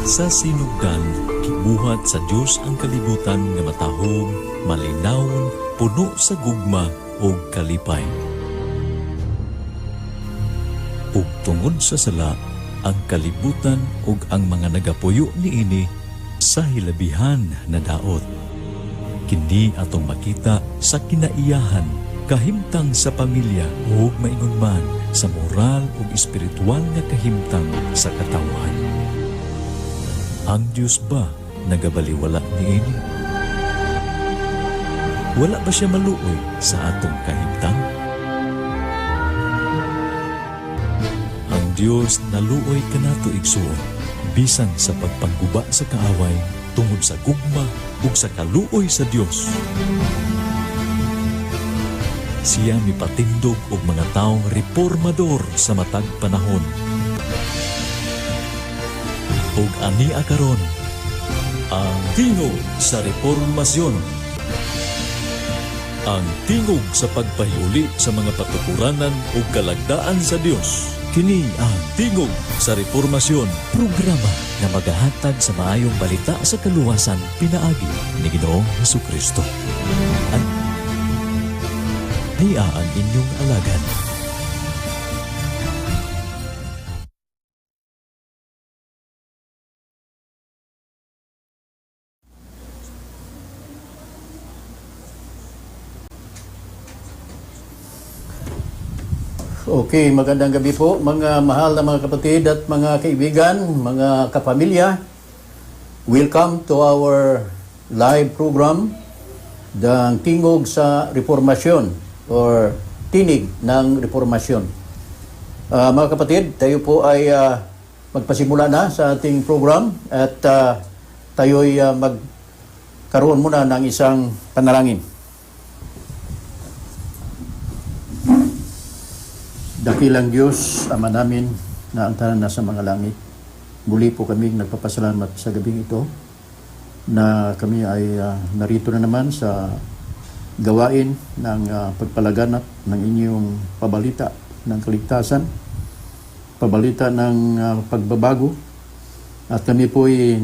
Sa sinugdan, gibuhat sa Dios ang kalibutan nga matahong, malinawon, puno sa gugma o kalipay. Ug tungod sa sala, ang kalibutan ug ang mga nagapuyo niini sa hilabihan na daot. Kini atong makita sa kinaiyahan, kahimtang sa pamilya ug maingon man sa moral ug espiritual nga kahimtang sa katawhan. Ang Diyos ba nagabaliwala niini? Wala ba siya maluoy sa atong kahimtang? Ang Diyos naluoy kanato igsuon, bisan sa pagpangguba sa kaaway, tungod sa gugma ug sa kaluoy sa Diyos. Siya mipatindog og mga taong reformador sa matag panahon. Ug ania karon ang tingog sa reformasyon. Ang tingog sa pagpahiuli sa mga patukuranan o kalagdaan sa Dios. Kini ang tingog sa reformasyon, programa na magahatag sa maayong balita sa kaluwasan pinaagi ni Ginoong Hesukristo. At niya ang inyong alagad. Okay, magandang gabi po mga mahal na mga kapatid at mga kaibigan, mga kapamilya. Welcome to our live program, The Tingog sa Reformasyon or Tinig ng Reformasyon. Mga kapatid, tayo po ay magpasimula na sa ating program at tayo'y magkaroon muna ng isang panalangin. Dakilang Diyos, Ama namin na ang tanan nasa mga langit. Muli po kami nagpapasalamat sa gabing ito na kami ay narito na naman sa gawain ng pagpalaganap ng inyong pabalita ng kaligtasan, pabalita ng pagbabago, at kami po ay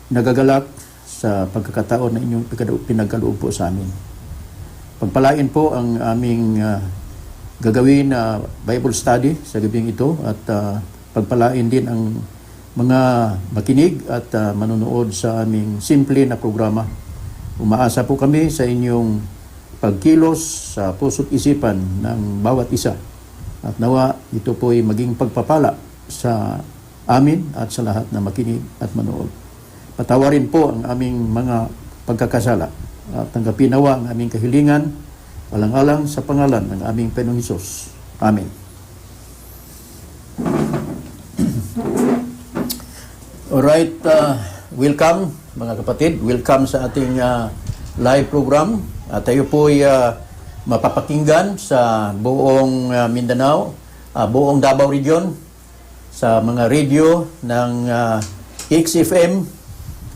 nagagalak sa pagkakataon na inyong pinagkaloob po sa amin. Pagpalain po ang aming gagawin na Bible study sa gabing ito at pagpalain din ang mga makinig at manonood sa aming simple na programa. Umaasa po kami sa inyong pagkilos sa puso't isipan ng bawat isa at nawa ito po ay maging pagpapala sa amin at sa lahat na makinig at manood. Patawarin po ang aming mga pagkakasala at tanggapin nawa ang aming kahilingan alang-alang sa pangalan ng aming Panginoong Hesus. Amen. Alright, welcome mga kapatid. Welcome sa ating live program. Tayo po ay mapapakinggan sa buong Mindanao, buong Davao Region, sa mga radio ng XFM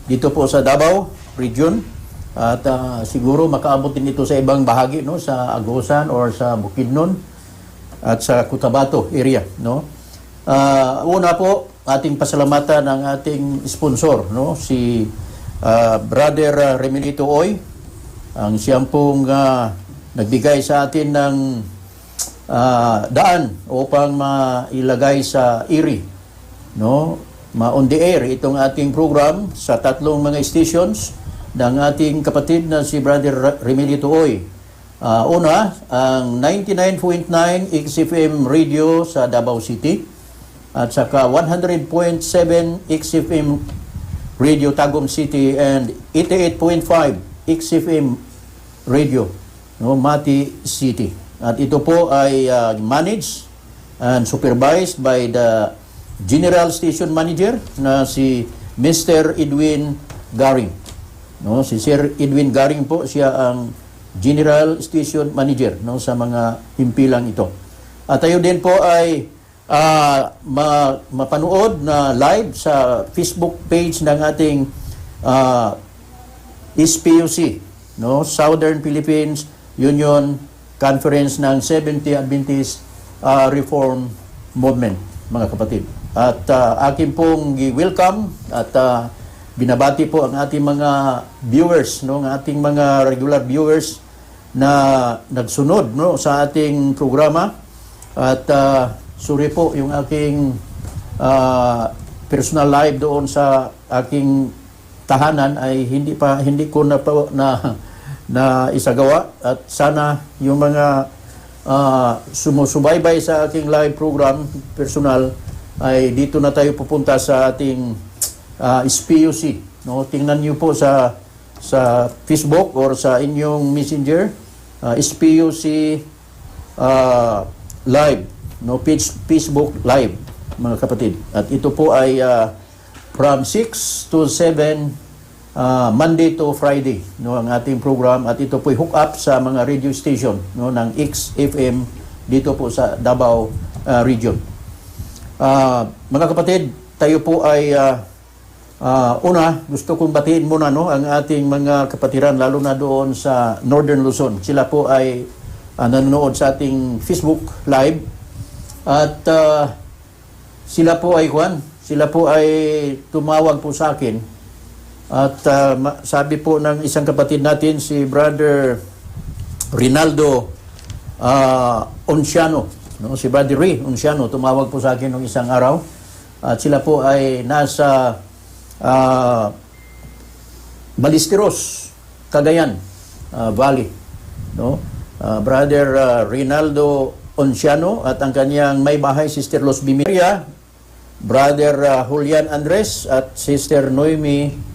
dito po sa Davao Region. At siguro makaabot din ito sa ibang bahagi, no, sa Agusan or sa Bukidnon at sa Cotabato area, no. Una po, ating pasalamatan ang ating sponsor, no, si Brother Remelito Oy, ang siyang pong nagbigay sa atin ng daan upang mailagay sa IRI, no, ma-on the air itong ating program sa tatlong mga stations ng ating kapatid na si Brother Remelito Oy. Una, ang 99.9 XFM Radio sa Davao City at saka 100.7 XFM Radio Tagum City and 88.5 XFM Radio, no, Mati City. At ito po ay managed and supervised by the General Station Manager na si Mr. Edwin Garing. No, si Sir Edwin Garing po, siya ang General Station Manager, no, sa mga himpilang ito. At tayo din po ay mapanood na live sa Facebook page ng ating SPUC, no, Southern Philippines Union Conference ng Seventh-day Adventist Reform Movement, mga kapatid. At akin pong gi-welcome at binabati po ang ating mga viewers, no, ang ating mga regular viewers na nagsunod, no, sa ating programa. At sorry po yung aking personal live doon sa aking tahanan ay hindi ko na isagawa, at sana yung mga sumusubaybay sa aking live program personal ay dito na tayo pupunta sa ating SPUC, no? Tingnan niyo po sa Facebook or sa inyong messenger, SPUC live, no, Facebook live, mga kapatid. At ito po ay from 6 to 7 Monday to Friday, no, ang ating program, at ito po ay hook up sa mga radio station, no, ng XFM dito po sa Davao region. Mga kapatid, tayo po ay una, gusto kong batiin muna, no, ang ating mga kapatiran, lalo na doon sa Northern Luzon. Sila po ay nanonood sa ating Facebook live, at sila po ay tumawag po sa akin, at sabi po ng isang kapatid natin, si Brother Rinaldo Onciano, no, si Brother Ray Onciano, tumawag po sa akin ng isang araw, at sila po ay nasa Balisteros, Cagayan Valley, no. Brother Rinaldo Onciano at ang kanyang may bahay, Sister Los Bimiria, Brother Julian Andres at Sister Noemi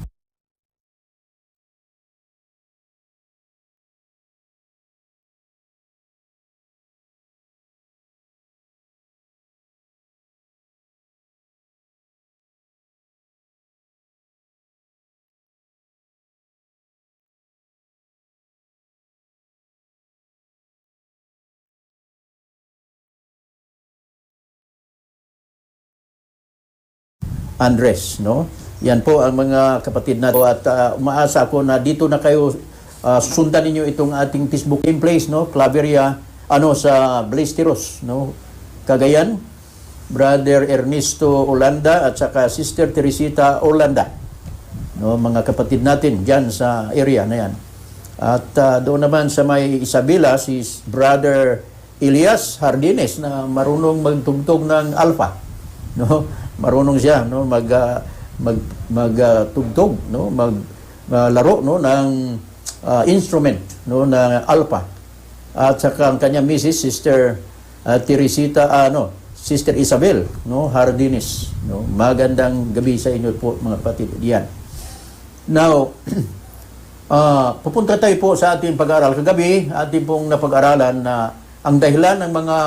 Andres, no? Yan po ang mga kapatid natin, at umaasa ako na dito na kayo sundan ninyo itong ating Facebook in place, no? Claveria, sa Ballesteros, no? Cagayan, Brother Ernesto Olanda at saka Sister Teresita Olanda, no? Mga kapatid natin diyan sa area na yan. At doon naman sa may Isabela, si Brother Elias Hardines na marunong magtugtog ng alpha, no? Marunong siya, no, magtugtog, no, maglaro, no, ng instrument, no, na alpha. At saka ang kanya Mrs. Sister Teresita, Sister Isabel, no, Hardines, no. Magandang gabi sa inyo po, mga kapatid. Yan. Now, pupunta tayo po sa ating pag-aaral. Kagabi, ating pong napag-aralan na ang dahilan ng mga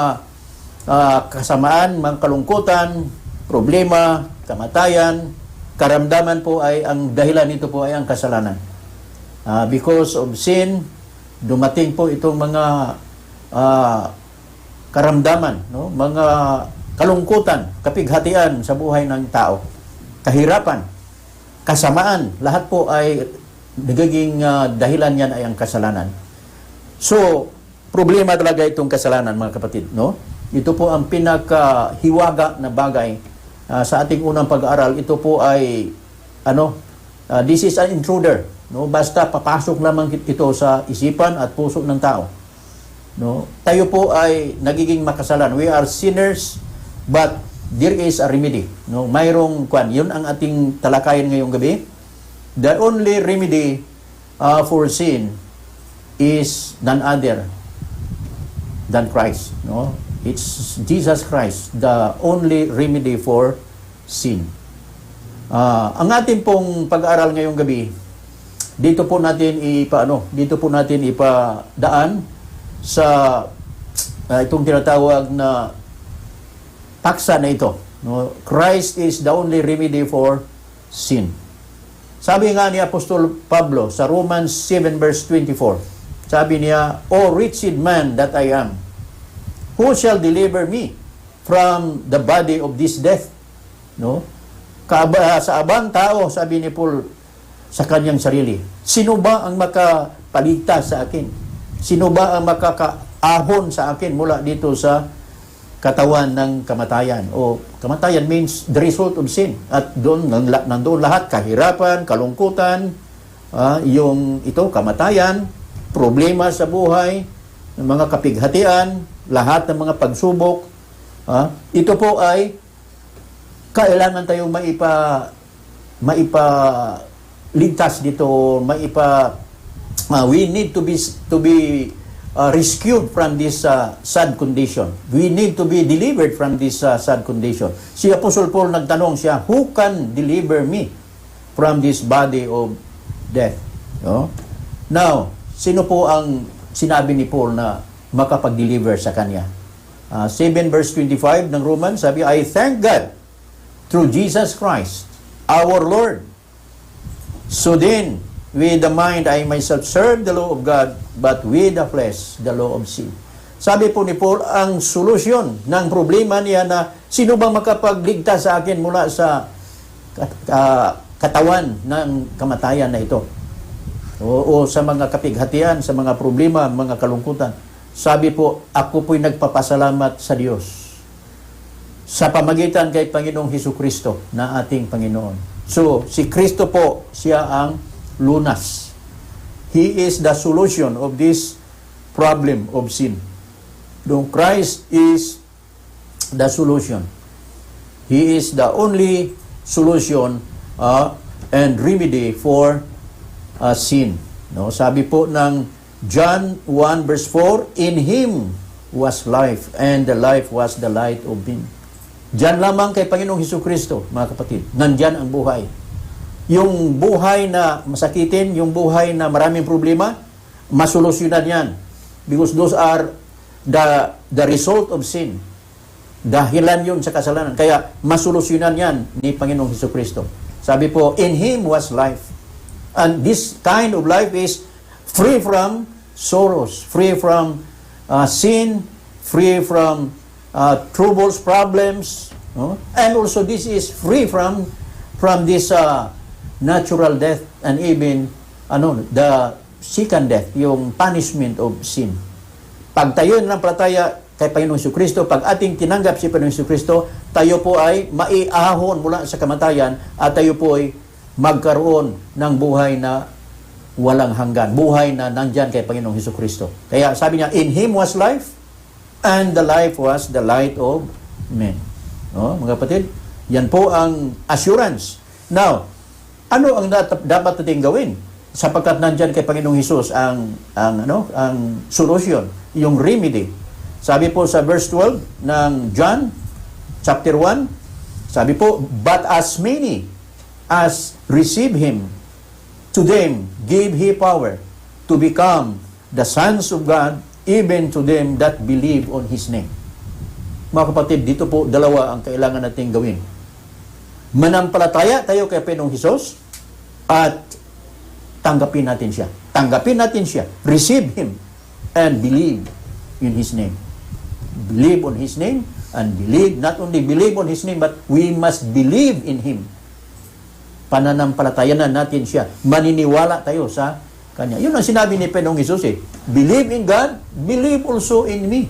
kasamaan, mga kalungkutan, problema, kamatayan, karamdaman po ay ang dahilan nito po ay ang kasalanan. Because of sin, dumating po itong mga karamdaman, no? Mga kalungkutan, kapighatian sa buhay ng tao, kahirapan, kasamaan, lahat po ay nagiging dahilan yan ay ang kasalanan. So, problema talaga itong kasalanan, mga kapatid, no? Ito po ang pinakahiwaga na bagay sa ating unang pag-aaral. Ito po ay this is an intruder, no? Basta papasok lamang ito sa isipan at puso ng tao, no? Tayo po ay nagiging makasalan. We are sinners, but there is a remedy, no? Mayroong yun ang ating talakayan ngayong gabi. The only remedy for sin is none other than Christ, no? It's Jesus Christ, the only remedy for sin. Ang ating pong pag-aaral ngayong gabi, dito po natin ipadaan sa itong tinatawag na paksa na ito, no? Christ is the only remedy for sin. Sabi nga ni Apostol Pablo sa Romans 7 verse 24, sabi niya, "O wretched man that I am, who shall deliver me from the body of this death?" No? Sa abang tao, sabi ni Paul sa kanyang sarili, sino ba ang makapaligtas sa akin? Sino ba ang makakaahon sa akin mula dito sa katawan ng kamatayan. O kamatayan means the result of sin. At doon, nandoon lahat, kahirapan, kalungkutan, yung ito, kamatayan, problema sa buhay, mga kapighatian, lahat ng mga pagsubok. Ito po ay kailangan tayong maipaligtas dito, we need to be rescued from this sad condition. We need to be delivered from this sad condition. Si Apostle Paul nagtanong siya, who can deliver me from this body of death? No? Now, sino po ang sinabi ni Paul na makapag-deliver sa kanya? 7 verse 25 ng Romans, sabi, I thank God through Jesus Christ, our Lord. So then, with the mind, I myself serve the law of God, but with the flesh, the law of sin. Sabi po ni Paul, ang solusyon ng problema niya na sino bang makapagligtas sa akin mula sa katawan ng kamatayan na ito? O sa mga kapighatian, sa mga problema, mga kalungkutan. Sabi po, ako po'y nagpapasalamat sa Diyos sa pamagitan kay Panginoong Hesukristo na ating Panginoon. So, si Kristo po, siya ang lunas. He is the solution of this problem of sin. Christ is the solution. He is the only solution and remedy for sin. No, sabi po ng John 1 verse 4, in Him was life, and the life was the light of men. Diyan lamang kay Panginoong Hesukristo, mga kapatid, nandyan ang buhay. Yung buhay na masakitin, yung buhay na maraming problema, masolusyonan yan. Because those are the result of sin. Dahilan yun sa kasalanan. Kaya masolusyonan yan ni Panginoong Hesukristo. Sabi po, in Him was life. And this kind of life is free from sorrows, free from sin, free from troubles, problems, no? And also this is free from this natural death and even the second death, yung punishment of sin. Pag tayo nanampalataya kay Panginoong Hesukristo, pag ating tinanggap si Panginoong Hesukristo, tayo po ay maiahon mula sa kamatayan at tayo po ay magkaroon ng buhay na walang hanggan, buhay na nandyan kay Panginoong Hesukristo. Kaya sabi niya, in Him was life, and the life was the light of men. No, mga kapatid, yan po ang assurance. Now, ano ang dapat natin gawin? Sapagkat nandyan kay Panginoong Hesus ang solution, yung remedy. Sabi po sa verse 12 ng John chapter 1, sabi po, but as many as receive Him, to them gave He power to become the sons of God, even to them that believe on His name. Mga kapatid, dito po dalawa ang kailangan natin gawin. Manampalataya tayo kay Panginoong Hesus at tanggapin natin siya. Tanggapin natin siya. Receive Him and believe in His name. Believe on His name and believe, not only believe on His name, but we must believe in Him. Pananampalatayanan natin siya. Maniniwala tayo sa Kanya. Yun ang sinabi ni Panginoong Hesus Believe in God, believe also in me.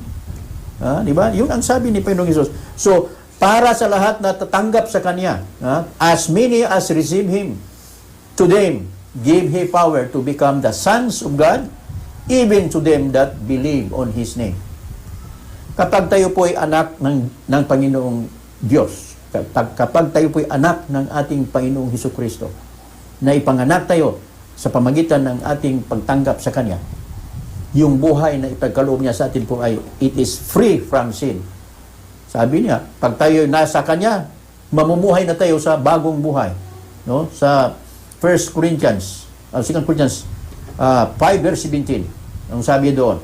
Di ba? Yun ang sabi ni Panginoong Hesus. So, para sa lahat na tatanggap sa Kanya, as many as receive Him, to them give He power to become the sons of God, even to them that believe on His name. Kapag tayo po ay anak ng Panginoong Diyos, kapag tayo po ay anak ng ating Panginoong Hesukristo, na ipanganak tayo sa pamagitan ng ating pagtanggap sa Kanya, yung buhay na ipagkaloob niya sa atin po ay, it is free from sin. Sabi niya, pag tayo nasa Kanya, mamumuhay na tayo sa bagong buhay. No? Sa 2 Corinthians 5 verse 17, ang sabi doon,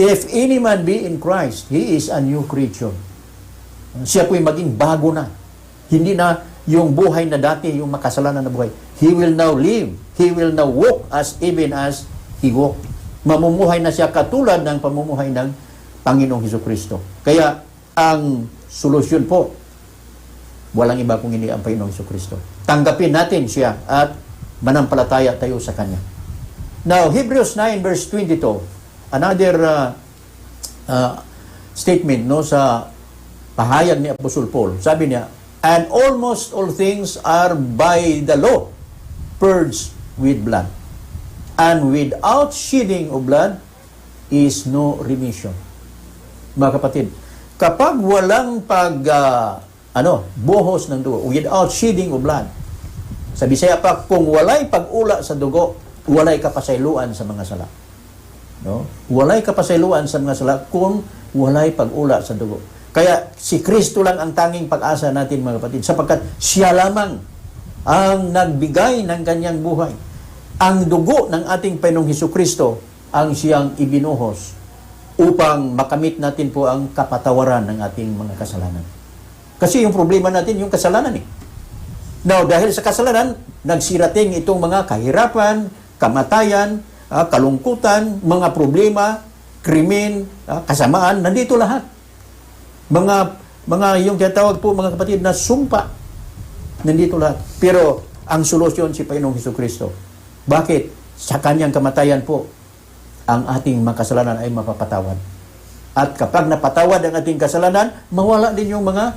if any man be in Christ, he is a new creature. Siya po'y maging bago na. Hindi na yung buhay na dati, yung makasalanan na buhay. He will now live. He will now walk even as He walked. Mamumuhay na siya katulad ng pamumuhay ng Panginoong Hesukristo. Kaya, ang solusyon po, walang iba kung hindi ang Panginoong Hesukristo. Tanggapin natin siya at manampalataya tayo sa Kanya. Now, Hebrews 9 verse 22, another statement no sa pahayag ni Apostol Paul. Sabi niya, and almost all things are by the law purged with blood. And without shedding of blood is no remission. Mga kapatid, kapag walang buhos ng dugo, without shedding of blood, sa Bisaya pa, kung walay pag-ula sa dugo, walay kapasayloan sa mga sala. No? Walay kapasayloan sa mga sala kung walay pag-ula sa dugo. Kaya si Kristo lang ang tanging pag-asa natin, mga kapatid, sapagkat siya lamang ang nagbigay ng kanyang buhay. Ang dugo ng ating Panginoong Hesukristo ang siyang ibinuhos upang makamit natin po ang kapatawaran ng ating mga kasalanan. Kasi yung problema natin, yung kasalanan eh. Now, dahil sa kasalanan, nagsirating itong mga kahirapan, kamatayan, kalungkutan, mga problema, krimen, kasamaan, nandito lahat. Mga yung tinatawag po, mga kapatid, na sumpa, nandito lahat. Pero, ang solusyon si Panginoong Hesukristo. Bakit? Sa kanyang kamatayan po, ang ating mga kasalanan ay mapapatawad. At kapag napatawad ang ating kasalanan, mawala din yung mga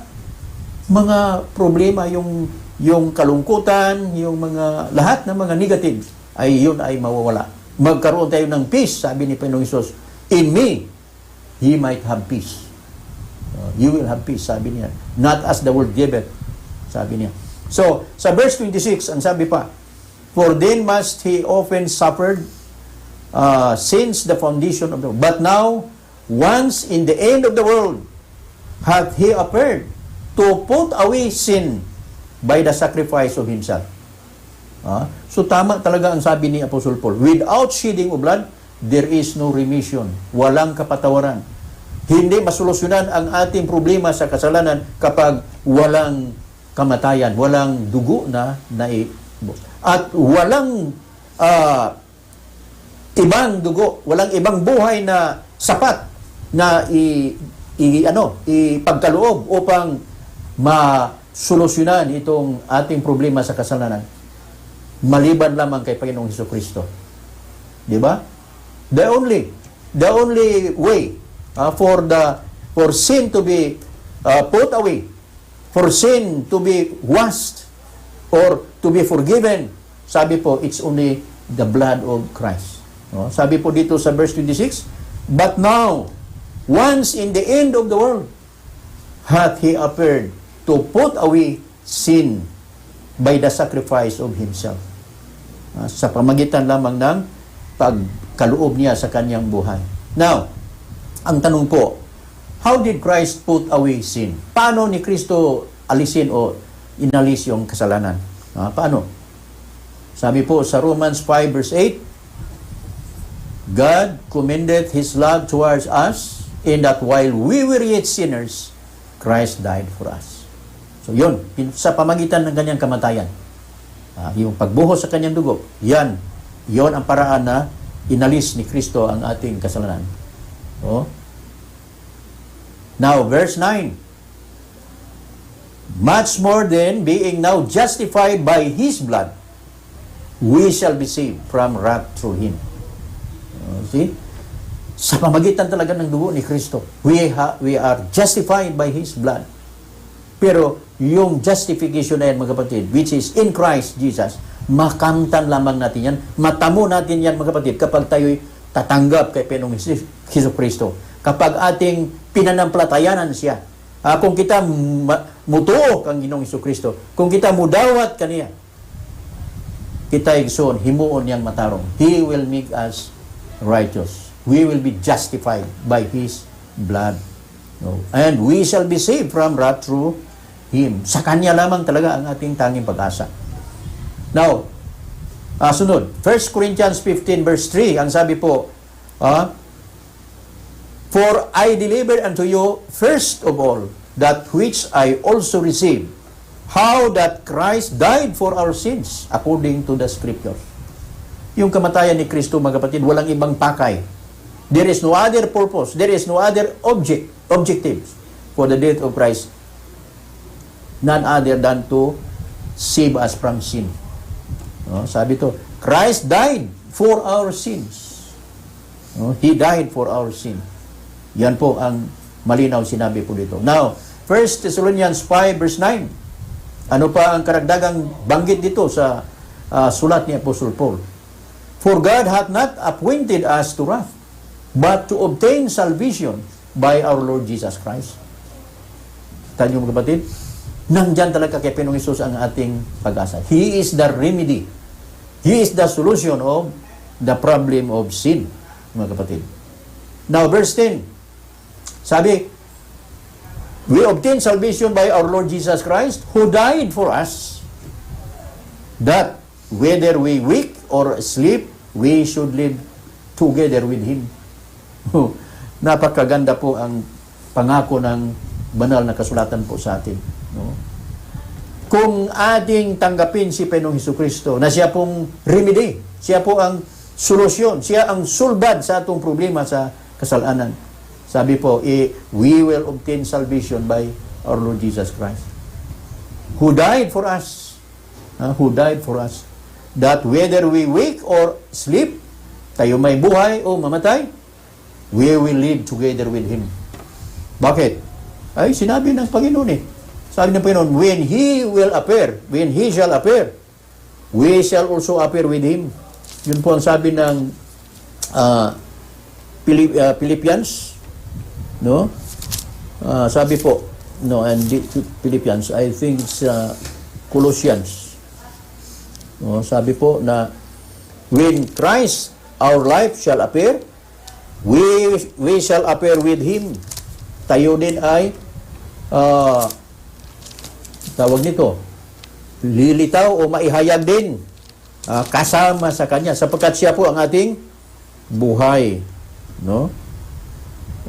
problema, yung kalungkutan, yung mga lahat ng mga negative, yun ay mawawala. Magkaroon tayo ng peace, sabi ni Panginoong Hesus. In me, ye might have peace. You will have peace, sabi niya. Not as the world giveth, sabi niya. So, sa verse 26, ang sabi pa, for then must he often suffered since the foundation of the world. But now, once in the end of the world, hath he appeared to put away sin by the sacrifice of himself. So tama talaga ang sabi ni Apostle Paul. Without shedding of blood, there is no remission. Walang kapatawaran. Hindi masolusyonan ang ating problema sa kasalanan kapag walang kamatayan, walang dugo na at walang ibang dugo, walang ibang buhay na sapat na ipagkaloob upang masolusyonan itong ating problema sa kasalanan. Maliban lamang kay Panginoong Hesukristo. Di ba? The only way for sin to be put away, for sin to be washed or to be forgiven, sabi po, it's only the blood of Christ. Sabi po dito sa verse 26, but now, once in the end of the world, hath he appeared to put away sin by the sacrifice of himself. Sa pamagitan lamang ng pagkaloob niya sa kanyang buhay. Now, ang tanong po, how did Christ put away sin? Paano ni Kristo alisin o inalis yung kasalanan? Paano? Sabi po sa Romans 5 verse 8, God commendeth His love towards us in that while we were yet sinners, Christ died for us. So yun, sa pamagitan ng kanyang kamatayan, yung pagbuhos sa kanyang dugo, yon ang paraan na inalis ni Kristo ang ating kasalanan. Now, verse 9, much more than being now justified by His blood, we shall be saved from wrath through Him. See? Sa pamagitan talaga ng dugo ni Kristo, we are justified by His blood. Pero yung justification na yan, mga kapatid, which is in Christ Jesus, makamtan lamang natin yan, matamo natin yan, mga kapatid, kapag tayo'y tatanggap kay Panginoong Hesukristo. Kapag ating pinanampalatayanan siya. Kung kita mutuo kang Ginoong Hesukristo, kung kita mudawat kaniya, kita igsoon, himuon niyang matarong. He will make us righteous. We will be justified by His blood. And we shall be saved from wrath through Him. Sa Kanya lamang talaga ang ating tanging pag-asa. Now, sunod, 1 Corinthians 15 verse 3, ang sabi po, for I delivered unto you first of all that which I also received, how that Christ died for our sins according to the Scriptures. Yung kamatayan ni Kristo, mga kapatid, walang ibang pakay. There is no other purpose. There is no other objective for the death of Christ. None other than to save us from sin. Sabi to, Christ died for our sins. He died for our sin. Yan po ang malinaw sinabi po dito. Now, 1 Thessalonians 5 verse 9. Ano pa ang karagdagang banggit dito sa sulat ni Apostle Paul? For God hath not appointed us to wrath, but to obtain salvation by our Lord Jesus Christ. Tanyo mga kapatid, nandyan talaga kay Panginoong Hesus ang ating pag-asa. He is the remedy. He is the solution of the problem of sin, mga kapatid. Now, verse 10. Sabi, we obtain salvation by our Lord Jesus Christ, who died for us, that whether we wake or sleep, we should live together with Him. Napakaganda po ang pangako ng banal na kasulatan po sa atin. No? Kung ating tanggapin si Panginoong Hesukristo, na siya pong remedy, siya po ang solusyon, siya ang sulbad sa atong problema sa kasalanan. Sabi po, we will obtain salvation by our Lord Jesus Christ, who died for us, who died for us, that whether we wake or sleep, tayo may buhay o mamatay, we will live together with Him. Bakit? Ay, sinabi ng Panginoon eh. Sabi ng Panginoon, when He will appear, when He shall appear, we shall also appear with Him. Yun po ang sabi ng Philippians, no? Sabi po, no, and Philippians, I think it's Colossians. No, sabi po na when Christ our life shall appear, we shall appear with Him. Tayo din ay tawag nito, lilitaw o maihayag din kasama sa Kanya, sapagkat siya po ang ating buhay. No?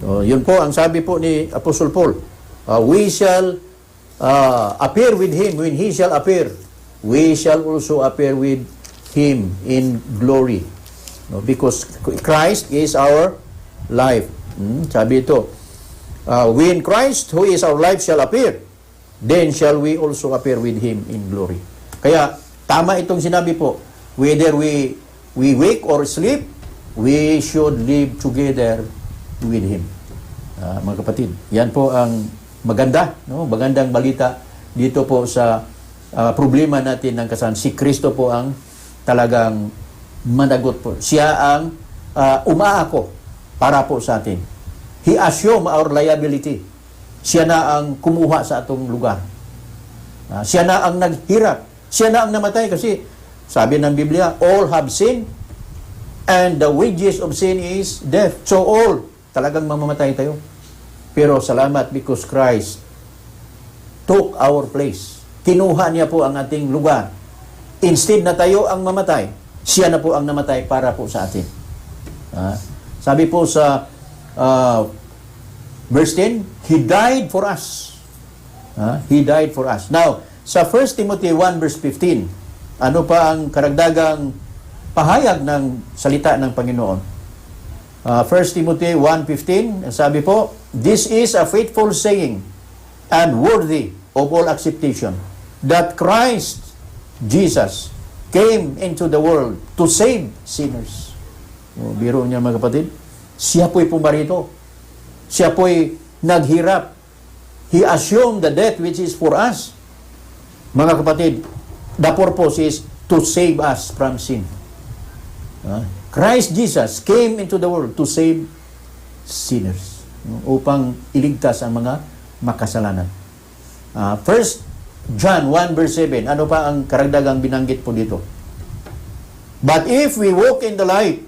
Yun po ang sabi po ni Apostle Paul. We shall appear with Him. When He shall appear, we shall also appear with Him in glory. No? Because Christ is our life. Sabi ito, when Christ, who is our life, shall appear, then shall we also appear with Him in glory. Kaya, tama itong sinabi po, whether we wake or sleep, we should live together with Him. Mga kapatid, yan po ang maganda, no? Magandang balita dito po sa problema natin ng kasalanan. Si Kristo po ang talagang managot po. Siya ang umaako para po sa atin. He assumed our liability. Siya na ang kumuha sa atong lugar. Siya na ang naghirap. Siya na ang namatay kasi sabi ng Biblia, all have sinned and the wages of sin is death. So all, talagang mamamatay tayo. Pero salamat because Christ took our place. Kinuha niya po ang ating lugar. Instead na tayo ang mamatay, siya na po ang namatay para po sa atin. Sabi po sa verse 10, He died for us. He died for us. Now, sa 1 Timothy 1 verse 15, ano pa ang karagdagang pahayag ng salita ng Panginoon? 1 Timothy 1:15, sabi po, this is a faithful saying and worthy of all acceptation, that Christ Jesus came into the world to save sinners. Biro niya mga kapatid, siya po'y pumarito. Siya po'y naghirap. He assumed the death which is for us. Mga kapatid, the purpose is to save us from sin. Christ Jesus came into the world to save sinners, upang iligtas ang mga makasalanan. 1 John 1 verse 7, ano pa ang karagdagang binanggit po dito? But if we walk in the light,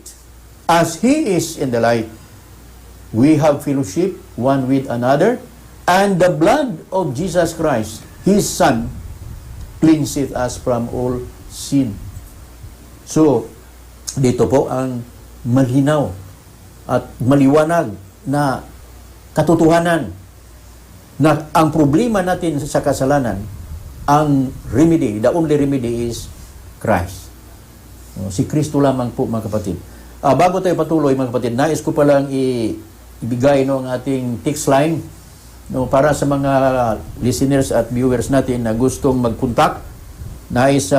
as He is in the light, we have fellowship one with another, and the blood of Jesus Christ, His Son, cleanseth us from all sin. So, dito po ang malinaw at maliwanag na katotohanan na ang problema natin sa kasalanan, ang remedy, the only remedy is Christ. Si Kristo lamang po, mga kapatid. Bago tayo patuloy, mga kapatid, nais ko palang ibigay ang ating text line para sa mga listeners at viewers natin na gustong mag-contact, nais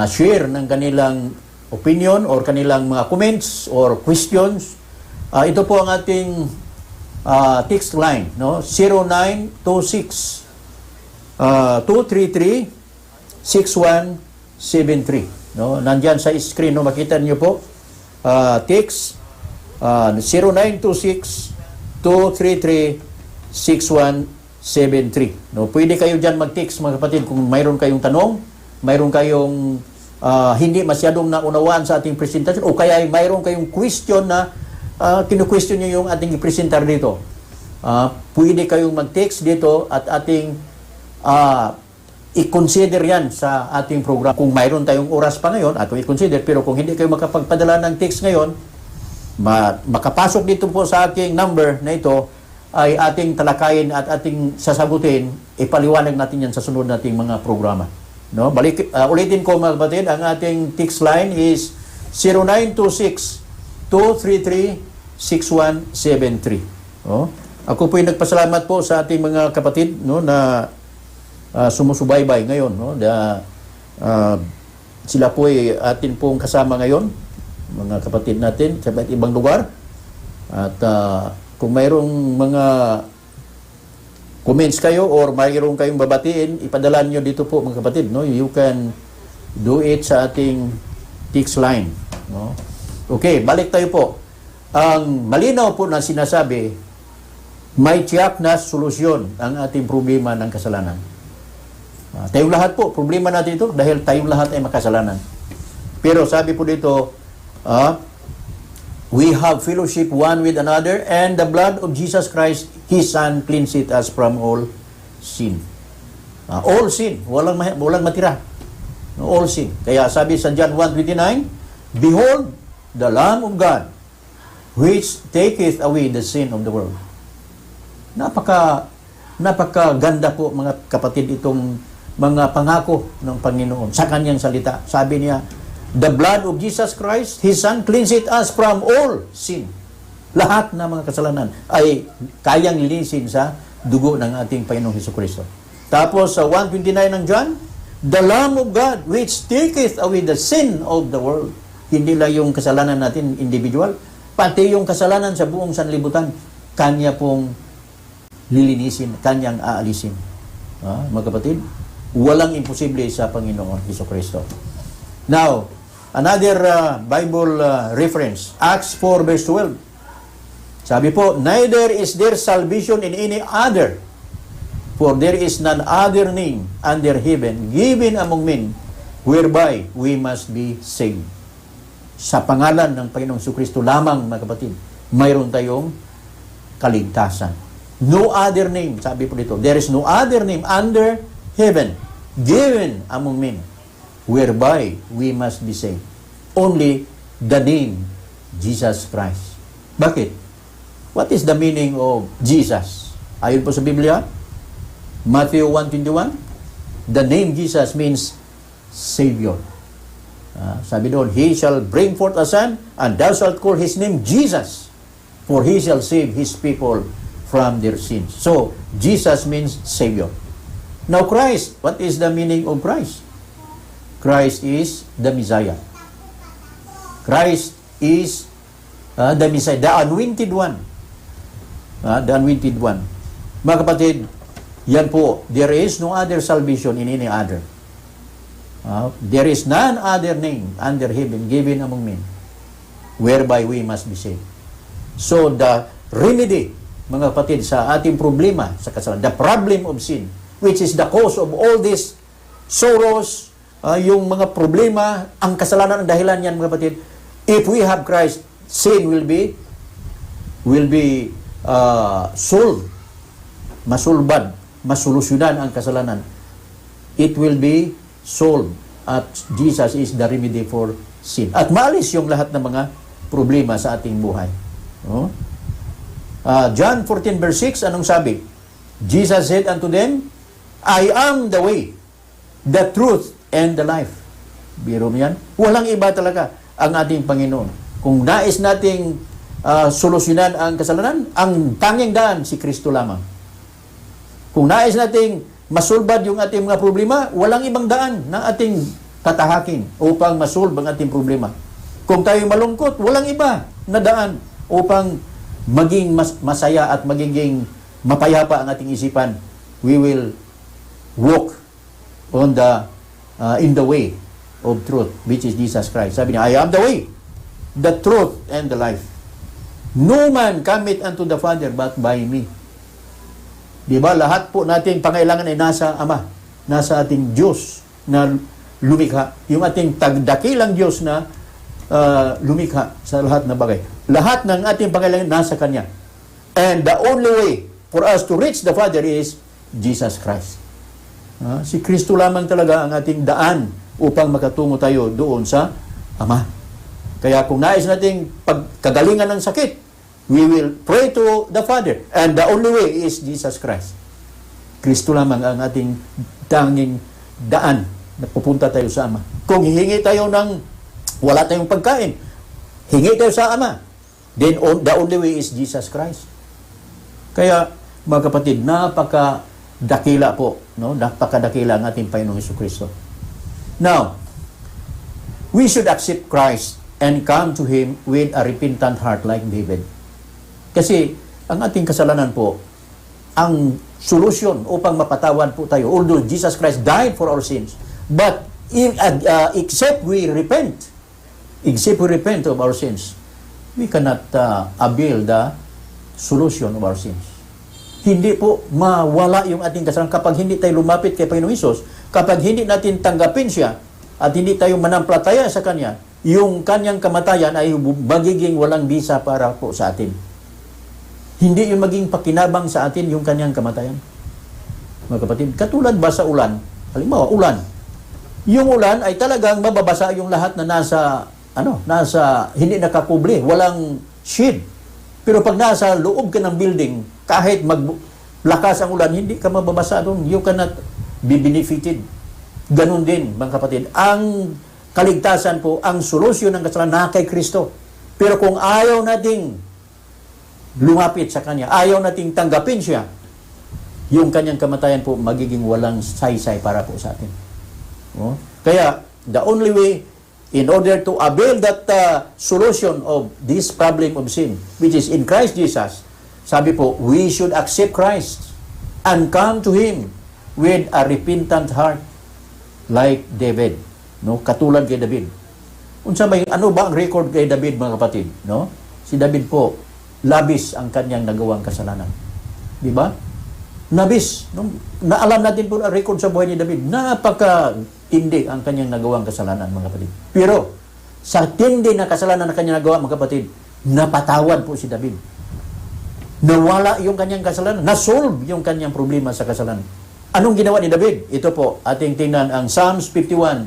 share ng kanilang opinion or kanilang mga comments or questions Ito po ang ating text line, no? 0926 233 6173. No? Nandyan sa screen, no? Makita niyo po. Text 0926 233 6173. No? Pwede kayo dyan mag-text, mga kapatid, kung mayroon kayong tanong, mayroon kayong hindi masyadong naunawaan sa ating presentasyon, o kaya mayroon kayong question na kinu-question nyo yung ating presentar dito. Pwede kayong mag-text dito at ating i-consider yan sa ating program. Kung mayroon tayong oras pa ngayon, ato i-consider. Pero kung hindi kayo makapagpadala ng text ngayon, makapasok dito po sa aking number na ito, ay ating talakayin at ating sasagutin, ipaliwanag natin yan sa sunod nating mga programa. No? Ulitin ko, mga kapatid, ang ating text line is 0926-233-6173. No? Ako po'y nagpasalamat po sa ating mga kapatid, no, na sumusubaybay ngayon. No? Sila po'y atin pong kasama ngayon, mga kapatid natin sa iba't ibang lugar. At kung mayroong mga comments kayo or mayroong kayong babatiin, ipadala nyo dito po, mga kapatid. No? You can do it sa ating text line. No? Okay, balik tayo po. Ang malinaw po na sinasabi, may tiyak na solusyon ang ating problema ng kasalanan. Tayong lahat po, problema natin ito dahil tayong lahat ay makasalanan. Pero sabi po dito, we have fellowship one with another, and the blood of Jesus Christ, His Son, cleanseth us from all sin. All sin, walang matira. All sin. Kaya sabi sa John 1:29, behold, the Lamb of God, which taketh away the sin of the world. Napakaganda po, mga kapatid, itong mga pangako ng Panginoon sa kanyang salita. Sabi niya, the blood of Jesus Christ, His Son, cleanseth us from all sin. Lahat ng mga kasalanan ay kayang linisin sa dugo ng ating Panginoong Hesukristo. Tapos sa 1:29 ng John, the Lamb of God, which taketh away the sin of the world. Hindi lang yung kasalanan natin individual, pati yung kasalanan sa buong sanlibutan, kanya pong lilinisin, kanyang aalisin. Mga kapatid, walang imposible sa Panginoon Hesukristo. Now, another Bible reference, Acts 4 verse 12. Sabi po, neither is there salvation in any other, for there is none other name under heaven given among men whereby we must be saved. Sa pangalan ng Panginoong Hesukristo lamang, mga kapatid, mayroon tayong kaligtasan. No other name, sabi po dito, there is no other name under heaven given among men whereby we must be saved. Only the name Jesus Christ. Bakit? What is the meaning of Jesus? Ayon po sa Biblia, Matthew 1:21, the name Jesus means Savior. Sabi doon, He shall bring forth a son, and thou shalt call his name Jesus, for he shall save his people from their sins. So, Jesus means Savior. Now, Christ, what is the meaning of Christ? Christ is the Messiah. Christ is the Messiah, the anointed one. The anointed one. Mga kapatid, yan po, there is no other salvation in any other. There is none other name under heaven given among men whereby we must be saved. So, the remedy, mga kapatid, sa ating problema sa kasalanan, the problem of sin, which is the cause of all these sorrows, yung mga problema, ang kasalanan ang dahilan yan, mga kapatid. If we have Christ, sin will be solved, masulbad, masolusyonan ang kasalanan. It will be solved at Jesus is the remedy for sin. At maalis yung lahat ng mga problema sa ating buhay. John 14 verse 6, anong sabi? Jesus said unto them, I am the way, the truth, and the life. Biro mo yan? Walang iba talaga ang ating Panginoon. Kung nais nating solusyonan ang kasalanan, ang tanging daan si Kristo lamang. Kung nais nating masulbad yung ating mga problema, walang ibang daan na ating tatahakin upang masulb ang ating problema. Kung tayo malungkot, walang iba na daan upang maging masaya at magiging mapayapa ang ating isipan, we will walk on in the way of truth, which is Jesus Christ. Sabi niya, I am the way, the truth, and the life. No man cometh unto the Father but by me. Diba? Lahat po nating pangailangan ay nasa Ama, nasa ating Diyos na lumikha. Yung ating dakilang Diyos na lumikha sa lahat na bagay. Lahat ng ating pangailangan nasa Kanya. And the only way for us to reach the Father is Jesus Christ. Si Kristo lamang talaga ang ating daan upang makatungo tayo doon sa Ama. Kaya kung nais nating pagkagalingan ng sakit, we will pray to the Father. And the only way is Jesus Christ. Kristo lamang ang ating tanging daan na pupunta tayo sa Ama. Kung hihingi tayo ng wala tayong pagkain, hingi tayo sa Ama, then the only way is Jesus Christ. Kaya, mga kapatid, napakadakila po, no? Napakadakila ang ating Panginoong Jesucristo. Now, we should accept Christ and come to Him with a repentant heart like David. Kasi, ang ating kasalanan po, ang solusyon upang mapatawad po tayo, although Jesus Christ died for our sins, but except we repent of our sins, we cannot avail the solution of our sins. Hindi po mawala yung ating kasalanan kapag hindi tayo lumapit kay Panginoong Hesus, kapag hindi natin tanggapin siya at hindi tayo manampalataya sa Kanya, yung Kanyang kamatayan ay magiging walang bisa para po sa atin. Hindi yung maging pakinabang sa atin yung Kanyang kamatayan. Mga kapatid, katulad ba sa ulan? Halimbawa, ulan. Yung ulan ay talagang mababasa yung lahat na nasa hindi nakakubli, walang shade. Pero pag nasa loob ka ng building, kahit maglakas ang ulan, hindi ka mababasa doon. You cannot be benefited. Ganon din, mga kapatid. Ang kaligtasan po, ang solusyon ng kasalanan na kay Kristo. Pero kung ayaw nating lumapit sa Kanya, ayaw nating tanggapin siya, yung Kanyang kamatayan po magiging walang saysay para po sa atin. Kaya, the only way in order to avail that solution of this problem of sin, which is in Christ Jesus, sabi po, we should accept Christ and come to Him with a repentant heart like David. No? Katulad kay David. Ano ba ang record kay David, mga kapatid? No? Si David po, labis ang kanyang nagawang kasalanan. Di ba? Labis. No? Naalam natin po ang record sa buhay ni David. Napaka-tindi ang kanyang nagawang kasalanan, mga kapatid. Pero, sa tindi na kasalanan na kanyang nagawa, mga kapatid, napatawad po si David. Nawala yung kanyang kasalanan. Nasolve yung kanyang problema sa kasalanan. Anong ginawa ni David? Ito po, ating tingnan ang Psalms 51,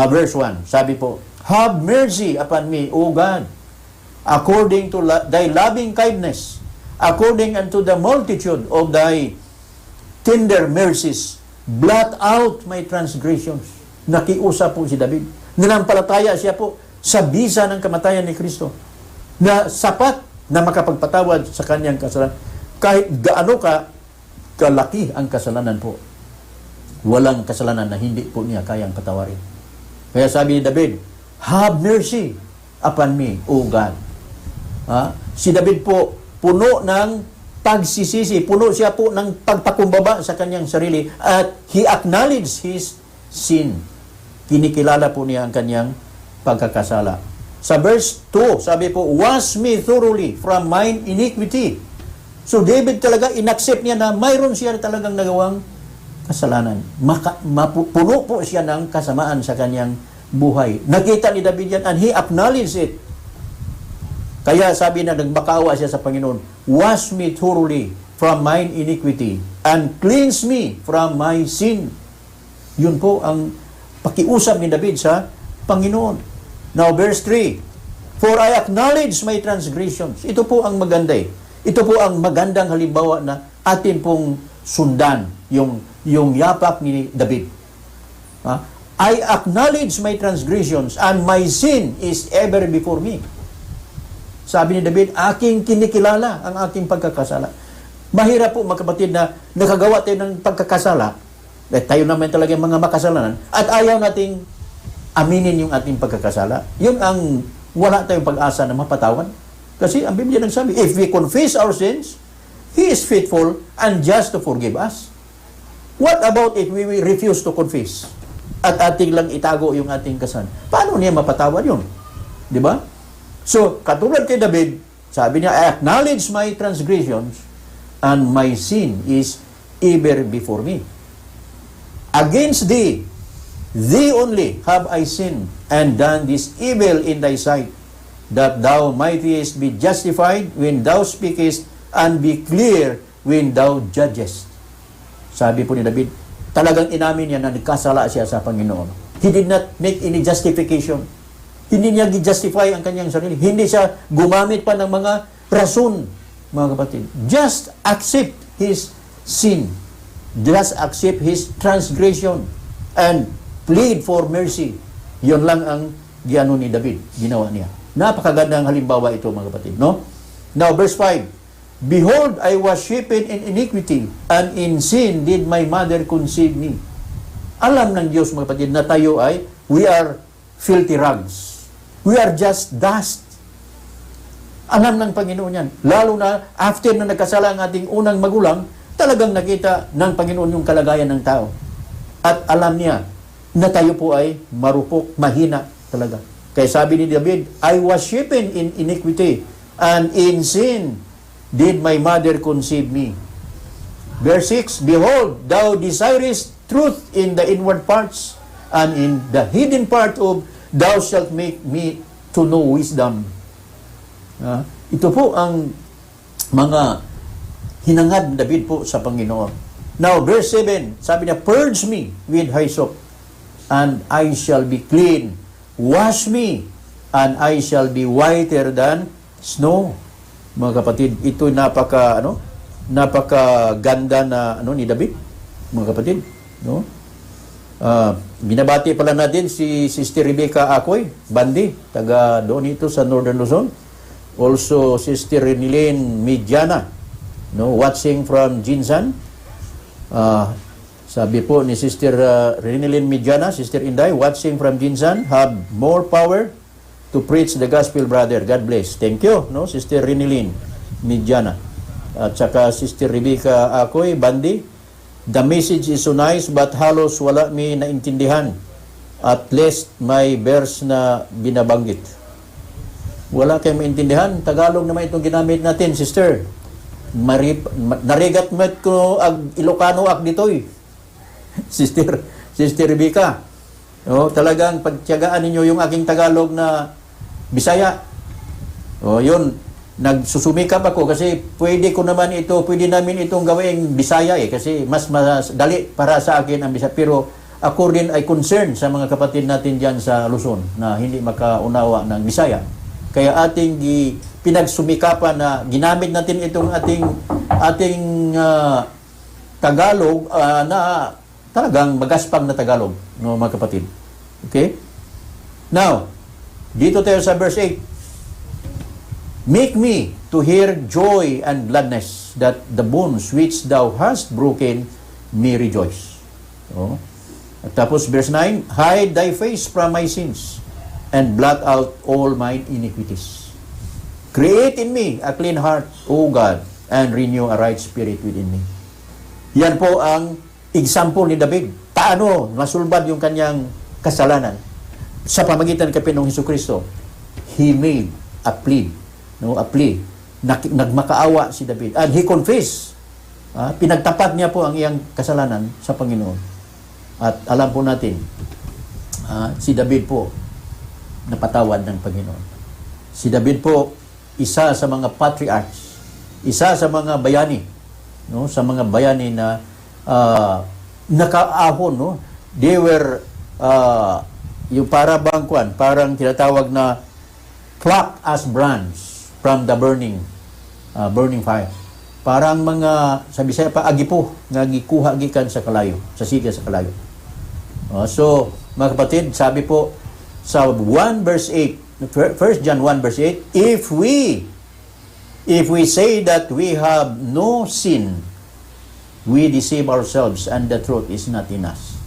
verse 1. Sabi po, have mercy upon me, O God, according to thy loving kindness, according unto the multitude of thy tender mercies, blot out my transgressions. Nakiusap po si David. Nanampalataya siya po sa bisa ng kamatayan ni Kristo na sapat na makapagpatawad sa kanyang kasalanan. Kahit gaano kalaki ang kasalanan po, walang kasalanan na hindi po niya kayang patawarin. Kaya sabi ni David, have mercy upon me, O God. Si David po, puno ng pagsisisi, puno siya po ng pagpakumbaba sa kanyang sarili at he acknowledged his sin. Kinikilala po niya ang kanyang pagkakasala. Sa verse 2, sabi po, wash me thoroughly from mine iniquity. So David talaga inaccept niya na mayroon siya talagang nagawang kasalanan. Puno po siya ng kasamaan sa kanyang buhay. Nakita ni David yan and he acknowledged it. Kaya sabi na nagmakaawa siya sa Panginoon, wash me thoroughly from mine iniquity and cleanse me from my sin. Yun po ang pakiusap ni David sa Panginoon. Now, verse 3, for I acknowledge my transgressions. Ito po ang maganda eh. Ito po ang magandang halimbawa na atin pong sundan, yung yapak ni David. I acknowledge my transgressions and my sin is ever before me. Sabi ni David, aking kinikilala ang aking pagkakasala. Mahirap po, mga kapatid, na nakagawa tayo ng pagkakasala. Tayo naman talaga mga makasalanan at ayaw nating aminin yung ating pagkakasala. Yun ang wala tayong pag-asa na mapatawad. Kasi ang Biblia nagsabi, if we confess our sins, He is faithful and just to forgive us. What about if we refuse to confess? At ating lang itago yung ating kasan. Paano niya mapatawad yun? Di ba? So, katulad kay David, sabi niya, I acknowledge my transgressions and my sin is ever before me. Against thee only have I sinned and done this evil in thy sight, that thou mightest be justified when thou speakest and be clear when thou judgest. Sabi po ni David, talagang inamin niya na nagkasala siya sa Panginoon. He did not make any justification. Hindi niya gi-justify ang kanyang sarili. Hindi siya gumamit pa ng mga rason, mga kapatid. Just accept his sin. Just accept his transgression and plead for mercy. Yun lang ang giano ni David, ginawa niya. Napakagandang halimbawa ito, mga kapatid, no? Now, verse 5. Behold, I was shapen in iniquity, and in sin did my mother conceive me. Alam ng Diyos, mga kapatid, na tayo ay, we are filthy rags. We are just dust. Alam ng Panginoon yan. Lalo na, after na nagkasala ang ating unang magulang, talagang nakita ng Panginoon yung kalagayan ng tao. At alam niya na tayo po ay marupok, mahina talaga. Kaya sabi ni David, I was shapen in iniquity, and in sin did my mother conceive me. Verse 6, behold, thou desirest truth in the inward parts, and in the hidden part of thou shalt make me to know wisdom. Ito po ang mga hinangad David po sa Panginoon. Now, verse 7, sabi niya, purge me with hyssop, and I shall be clean. Wash me, and I shall be whiter than snow. Mga kapatid, ito napakaganda na ni David, mga kapatid, no? Binabati pala natin si Sister Rebecca Acoy Bandi, taga doon ito sa Northern Luzon. Also Sister Renilyn Midyana, no, watching from Jinsan. Sabi po ni Sister Renilyn Midyana, Sister Inday, watching from Jinsan, have more power to preach the gospel, brother. God bless. Thank you, no, Sister Renilyn Midyana. At saka Sister Rebecca Acoy Bandi, the message is so nice but halos wala mi naintindihan. At least may verse na binabanggit. Wala kayong maintindihan. Tagalog naman itong ginamit natin, Sister. Narigat met ko ag Ilocano ak ditoy. Sister Rebecca. No, talagang pagtiyagaan ninyo yung aking Tagalog na Bisaya. O, yun, nagsusumikap ako kasi pwede namin itong gawing Bisaya kasi mas dali para sa akin ang Bisaya. Pero ako rin ay concerned sa mga kapatid natin dyan sa Luzon na hindi makaunawa ng Bisaya. Kaya ating pinagsumikapan na ginamit natin itong ating Tagalog na talagang magaspang na Tagalog, no, mga kapatid. Okay? Now, dito tayo sa verse 8. Make me to hear joy and gladness, that the bones which thou hast broken may rejoice. Oh. At tapos verse 9, hide thy face from my sins and blot out all mine iniquities. Create in me a clean heart, O God, and renew a right spirit within me. Yan po ang example ni David. Paano masulbad yung kanyang kasalanan? Sa pamagitan kay Panginoong Hesukristo, he made a plea. No, a plea. Nagmakaawa si David. And he confessed. Pinagtapat niya po ang iyang kasalanan sa Panginoon. At alam po natin, si David po, napatawad ng Panginoon. Si David po, isa sa mga patriarchs, isa sa mga bayani, no, sa mga bayani na nakaahon, no? They were yung parang tinatawag na plucked as brands from the burning fire. Parang mga, sabi siya pa, agipo, nga gikuha gikan sa kalayo, sa siga sa kalayo. So, mga kapatid, sabi po sa 1 verse 8, 1 John 1 verse 8, if we say that we have no sin, we deceive ourselves and the truth is not in us.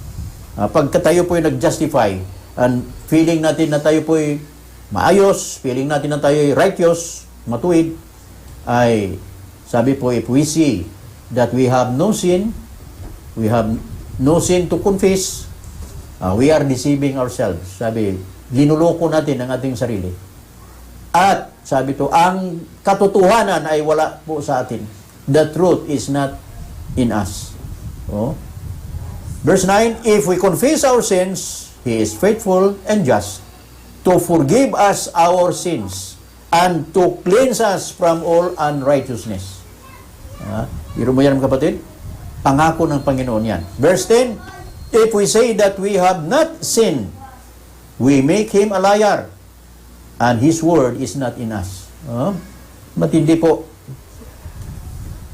Pagka tayo po ay nag-justify and feeling natin na tayo po ay maayos, feeling natin na tayo ay righteous, matuwid, ay sabi po, if we see that we have no sin to confess, we are deceiving ourselves. Sabi, linuloko natin ang ating sarili. At sabi to, ang katotohanan ay wala po sa atin. The truth is not in us. Oh. Verse 9, if we confess our sins, He is faithful and just to forgive us our sins and to cleanse us from all unrighteousness. Biro mo yan, kapatid? Pangako ng Panginoon yan. Verse 10, if we say that we have not sinned, we make Him a liar, and His word is not in us. Matindi po.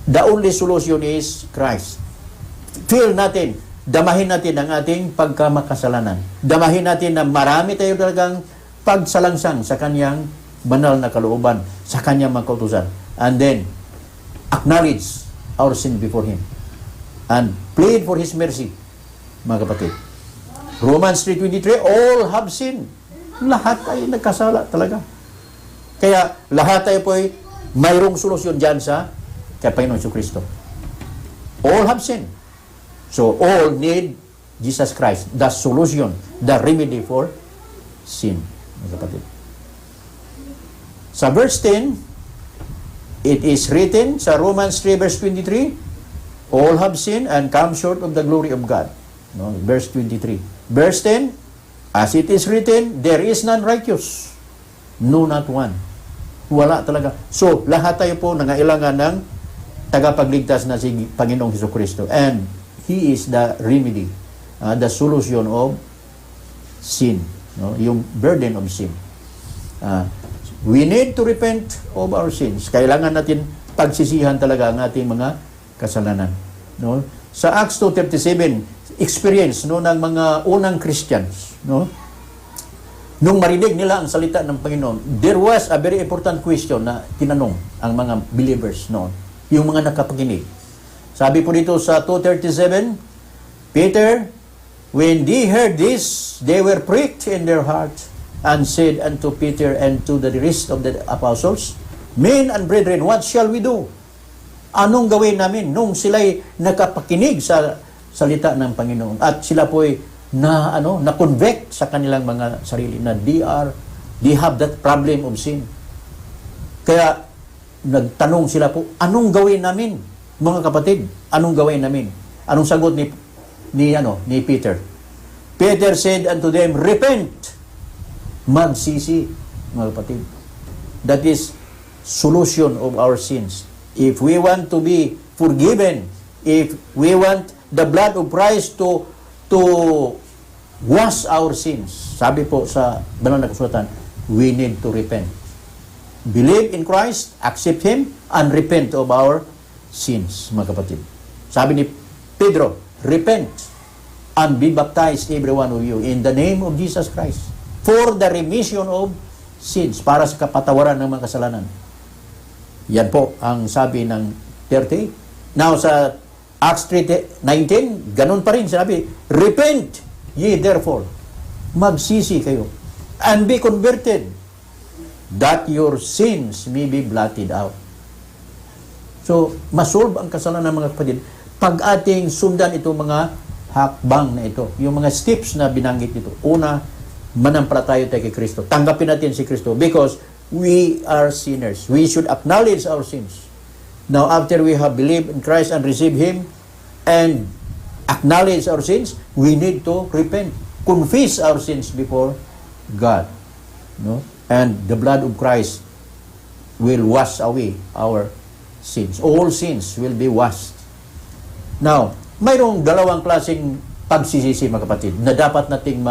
The only solution is Christ. Feel natin, damahin natin ang ating pagkamakasalanan. Damahin natin na marami tayo talagang pagsalangsang sa Kanyang banal na kalooban, sa Kanyang mga kautusan. And then, acknowledge our sin before Him. And plead for His mercy, mga kapatid. Romans 3:23, all have sinned. Lahat ay nagkasala talaga. Kaya lahat tayo po ay mayroong solusyon dyan sa kay Panginoon Kristo. All have sinned. So all need Jesus Christ, the solution, the remedy for sin, mga kapatid. Sa verse 10, it is written sa Romans 3 verse 23, all have sinned and come short of the glory of God. No, verse 23. Verse 10, as it is written, there is none righteous, no, not one. Wala talaga. So, lahat tayo po nangailangan ng tagapagligtas na si Panginoong Jesucristo. And He is the remedy, the solution of sin. No? Yung burden of sin. We need to repent of our sins. Kailangan natin pagsisihan talaga ang ating mga kasalanan. No? Sa Acts 2:37, experience no ng mga unang Christians, no? Nung marinig nila ang salita ng Panginoon, there was a very important question na tinanong ang mga believers noon, yung mga nakapakinig. Sabi po dito sa 2:37, Peter, when they heard this, they were pricked in their heart and said unto Peter and to the rest of the apostles, men and brethren, what shall we do? Anong gawin namin nung sila'y nakapakinig sa salita ng Panginoon at sila po'y na-convict sa kanilang mga sarili na they have that problem of sin. Kaya nagtanong sila po, anong gawin namin, mga kapatid? Anong gawin namin? Anong sagot ni Peter? Peter said unto them, repent, magsisi, mga kapatid. That is solution of our sins. If we want to be forgiven, if we want the blood of Christ to wash our sins, sabi po sa banal na kasulatan, we need to repent. Believe in Christ, accept Him, and repent of our sins, mga kapatid. Sabi ni Pedro, repent and be baptized every one of you in the name of Jesus Christ for the remission of sins, para sa kapatawaran ng mga kasalanan. Yan po ang sabi ng 30. Now sa Acts 3:19, ganun pa rin sabi, repent ye therefore, magsisi kayo, and be converted, that your sins may be blotted out. So, masolve ang kasalanan ng mga kapatid pag ating sundan itong mga hakbang na ito, yung mga steps na binanggit dito. Una, manampalataya tayo kay Kristo. Tanggapin natin si Kristo because we are sinners. We should acknowledge our sins. Now, after we have believed in Christ and received Him and acknowledge our sins, we need to repent. Confess our sins before God. No? And the blood of Christ will wash away our sins. All sins will be washed. Now, mayroong dalawang klaseng pagsisisi, mga kapatid, na dapat nating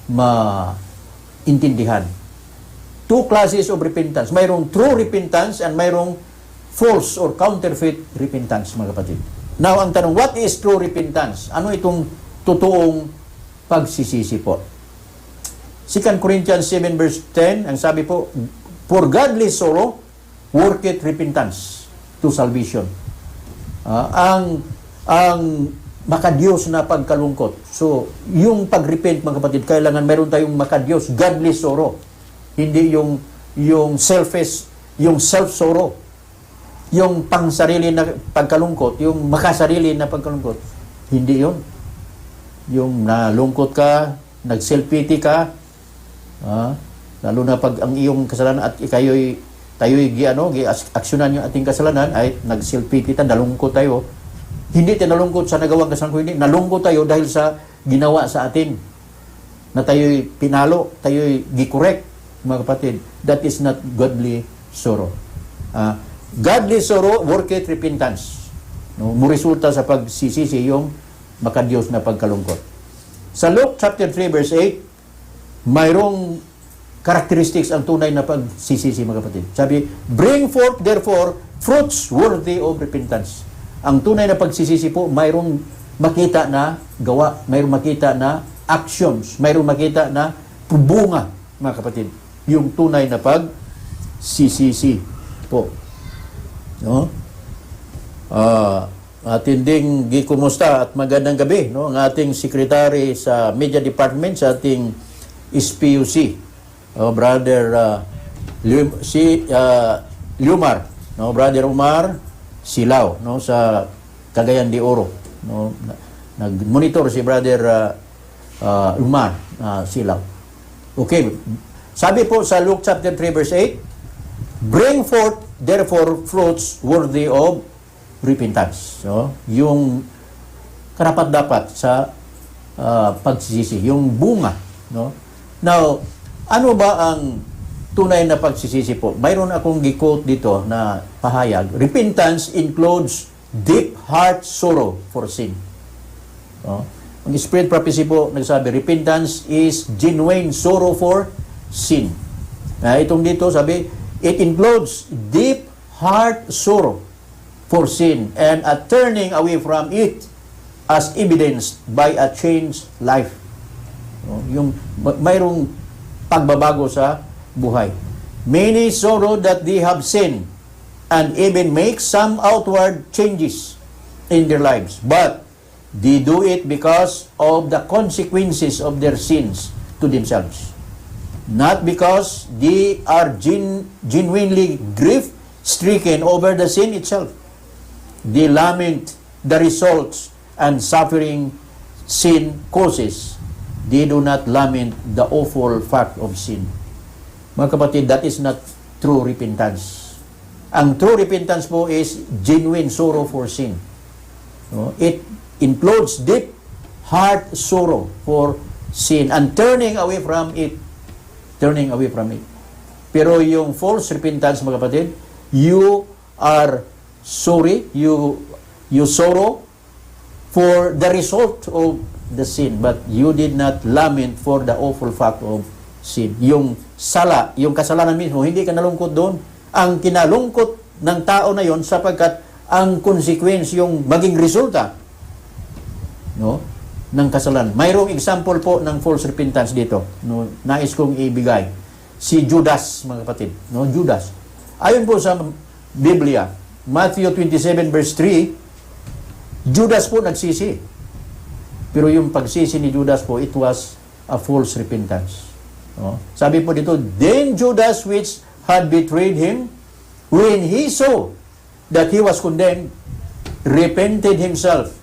maintindihan. Two classes of repentance. Mayroong true repentance and mayroong false or counterfeit repentance, mga kapatid. Now, ang tanong, what is true repentance? Ano itong totoong pagsisisi po? 2 Corinthians 7 verse 10, ang sabi po, for godly sorrow worketh repentance to salvation. Ang makadiyos na pagkalungkot. So, yung pagrepent, mga kapatid, kailangan meron tayong makadiyos, godly sorrow. Hindi yung selfish yung self-sorrow, yung pangsarili na pagkalungkot, yung makasarili na pagkalungkot. Hindi yun. Yung nalungkot ka, nag-self-pity ka, lalo na pag ang iyong kasalanan at tayo'y aksyonan yung ating kasalanan, ay nag-self-pity tayo, nalungkot tayo. Hindi tayo nalungkot sa nagawang kasalanan, hindi. Nalungkot tayo dahil sa ginawa sa atin, na tayo'y pinalo, tayo'y gikorek, mga kapatid. That is not godly sorrow. Godly sorrow, worketh repentance. No, muresulta sa pagsisisi yung makadiyos na pagkalungkot. Sa Luke chapter 3 verse 8, mayroong characteristics ang tunay na pagsisisi, mga kapatid. Sabi, bring forth therefore fruits worthy of repentance. Ang tunay na pagsisisi po, mayroong makita na gawa, mayroong makita na actions, mayroong makita na bunga, mga kapatid. Yung tunay na pagsisisi po. No? Atin ding gikumusta at magandang gabi, no? Ang ating secretary sa media department sa ating SPUC, brother Lumar, no? Brother Umar Silao, no? Sa Cagayan de Oro, no? Nag-monitor si brother Umar Silao. Okay, sabi po sa Luke chapter 3 verse 8, bring forth therefore fruits worthy of repentance. So, yung karapat-dapat sa pagsisisi, yung bunga. No? Now, ano ba ang tunay na pagsisisi po? Mayroon akong gi-quote dito na pahayag. Repentance includes deep heart sorrow for sin. No? Ang Spirit Prophecy po nagsabi, repentance is genuine sorrow for sin. Itong dito sabi, it includes deep heart sorrow for sin and a turning away from it as evidenced by a changed life. Yung mayroong pagbabago sa buhay. Many sorrow that they have sinned and even make some outward changes in their lives. But they do it because of the consequences of their sins to themselves. Not because they are genuinely grief-stricken over the sin itself. They lament the results and suffering sin causes. They do not lament the awful fact of sin. Mga kapatid, that is not true repentance. Ang true repentance po is genuine sorrow for sin. It includes deep heart sorrow for sin and turning away from it. Turning away from it. Pero yung false repentance, mga kapatid, you are sorry, you sorrow for the result of the sin, but you did not lament for the awful fact of sin. Yung sala, yung kasalanan mismo, hindi ka nalungkot doon. Ang kinalungkot ng tao na yon sapagkat ang consequence, yung maging resulta, no, ng kasalanan. Mayroong example po ng false repentance dito. No, nais kong ibigay. Si Judas, mga kapatid. No, Judas. Ayon po sa Biblia, Matthew 27 verse 3, Judas po nagsisi. Pero yung pagsisi ni Judas po, it was a false repentance. No? Sabi po dito, then Judas which had betrayed him, when he saw that he was condemned, repented himself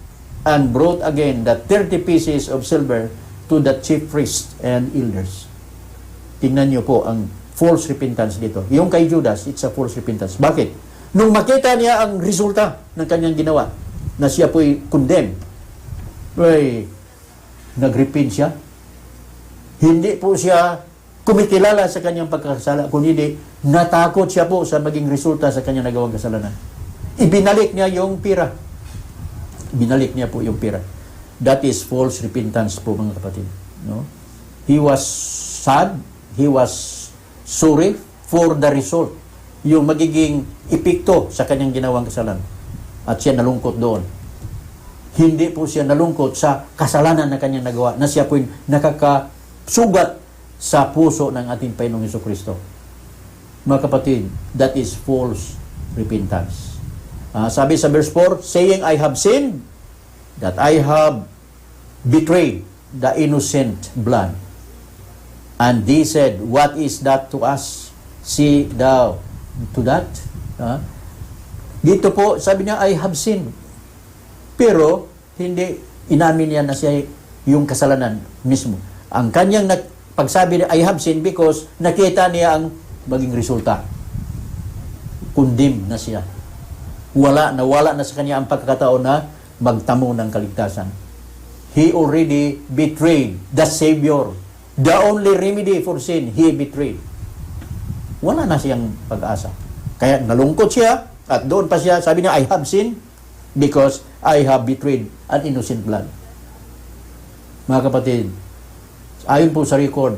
and brought again the 30 pieces of silver to the chief priests and elders. Tingnan niyo po ang false repentance dito. Yung kay Judas, it's a false repentance. Bakit? Nung makita niya ang resulta ng kanyang ginawa, na siya po'y condemned, ay nagrepent siya. Hindi po siya kumikilala sa kanyang pagkakasala, kundi natakot siya po sa maging resulta sa kanyang nagawang kasalanan. Ibinalik niya yung pira. Binalik niya po yung pira. That is false repentance po, mga kapatid. No? He was sad, he was sorry for the result. Yung magiging epekto sa kanyang ginawang kasalanan. At siya nalungkot doon. Hindi po siya nalungkot sa kasalanan na kanyang nagawa, na siya po nakakasugat sa puso ng ating Panginoong Jesucristo. Mga kapatid, that is false repentance. Sabi sa verse 4, saying, I have sinned, that I have betrayed the innocent blood. And they said, what is that to us? See thou to that. Dito po, sabi niya, I have sinned. Pero, hindi inamin niya na siya yung kasalanan mismo. Ang kanyang pagsabi niya, I have sinned because nakita niya ang maging resulta. Condemn na siya. Nawala na sa kanya ang pagkakataon na magtamo ng kaligtasan. He already betrayed the Savior. The only remedy for sin, he betrayed. Wala na siyang pag-asa. Kaya nalungkot siya, at doon pa siya, sabi niya, I have sinned because I have betrayed an innocent blood. Mga kapatid, ayon po sa record,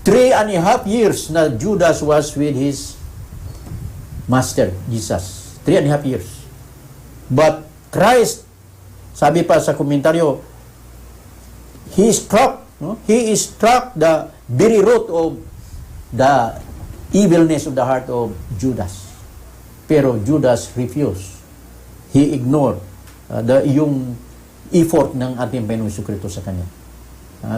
3.5 years na Judas was with his master, Jesus. 3.5 years. But Christ, sabi pa sa komentaryo, He struck the very root of the evilness of the heart of Judas. Pero Judas refused. He ignored yung effort ng ating Panginoong Jesucristo sa kanya.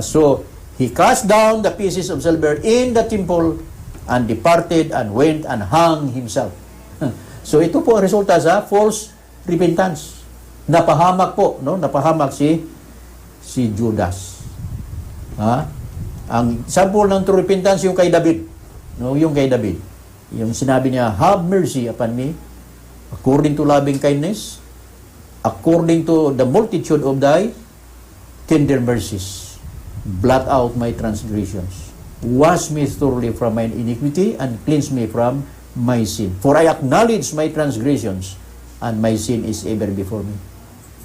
So, he cast down the pieces of silver in the temple and departed and went and hung himself. So, ito po ang resulta sa false repentance. Napahamak po, no? Napahamak si Judas. Ang sample ng true repentance yung kay David. No, yung kay David. Yung sinabi niya, have mercy upon me according to loving kindness, according to the multitude of thy tender mercies. Blot out my transgressions. Wash me thoroughly from my iniquity and cleanse me from my sin. For I acknowledge my transgressions and my sin is ever before me.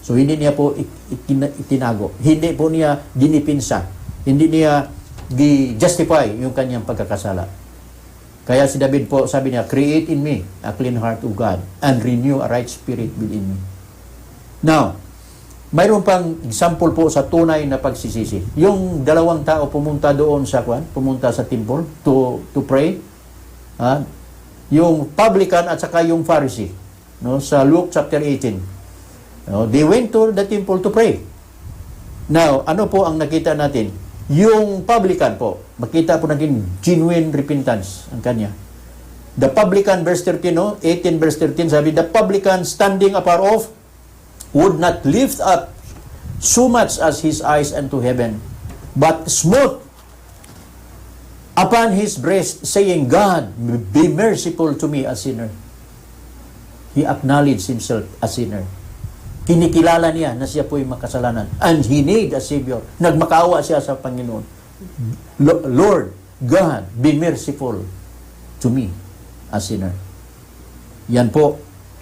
So, hindi niya po itinago. Hindi po niya dinipinsa. Hindi niya justify yung kanyang pagkakasala. Kaya si David po, sabi niya, create in me a clean heart, O God, and renew a right spirit within me. Now, mayroon pang example po sa tunay na pagsisisi. Yung dalawang tao pumunta doon pumunta sa temple to pray. Yung publican at saka yung Pharisee. No, sa Luke chapter 18. No, they went to the temple to pray. Now, ano po ang nakita natin? Yung publican po, makita po natin genuine repentance ang kanya. The publican, verse 13, 18 verse 13, sabi, the publican standing afar off would not lift up so much as his eyes unto heaven, but smote upon his breast, saying, God, be merciful to me, a sinner. He acknowledged himself a sinner. Kinikilala niya na siya po'y makasalanan. And he need a Savior. Nagmakaawa siya sa Panginoon. Lord, God, be merciful to me, a sinner. Yan po.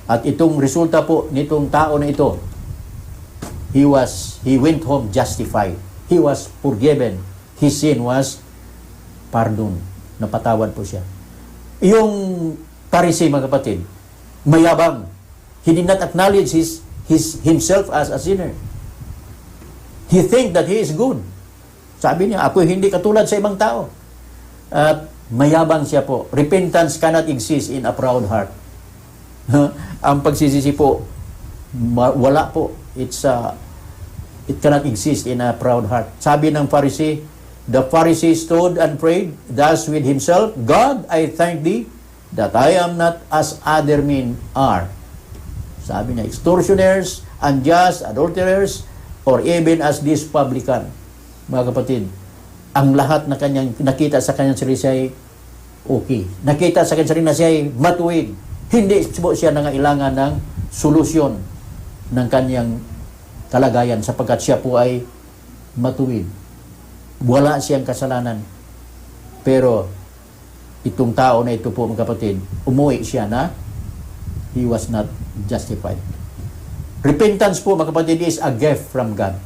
At itong resulta po nitong tao na ito, he went home justified. He was forgiven. His sin was pardoned. Napatawad po siya. Yung Pharisee, mga kapatid, mayabang. He did not acknowledge himself as a sinner. He think that he is good. Sabi niya, ako hindi katulad sa ibang tao. At mayabang siya po. Repentance cannot exist in a proud heart. Ang pagsisisi po, wala po. It cannot exist in a proud heart. Sabi ng Pharisee, the Pharisee stood and prayed thus with himself, God, I thank thee that I am not as other men are. Sabi niya, extortioners, unjust, adulterers, or even as this publican. Mga kapatid, ang lahat na kanyang nakita sa kanyang sarili siya ay okay. Nakita sa kanyang sarili na siya ay matuwid. Hindi po siya nangailangan ng solusyon ng kanyang kalagayan sapagkat siya po ay matuwid. Wala siyang kasalanan. Pero itong tao na ito po, mga kapatid, umuwi siya na he was not justified. Repentance po, mga kapatid, is a gift from God.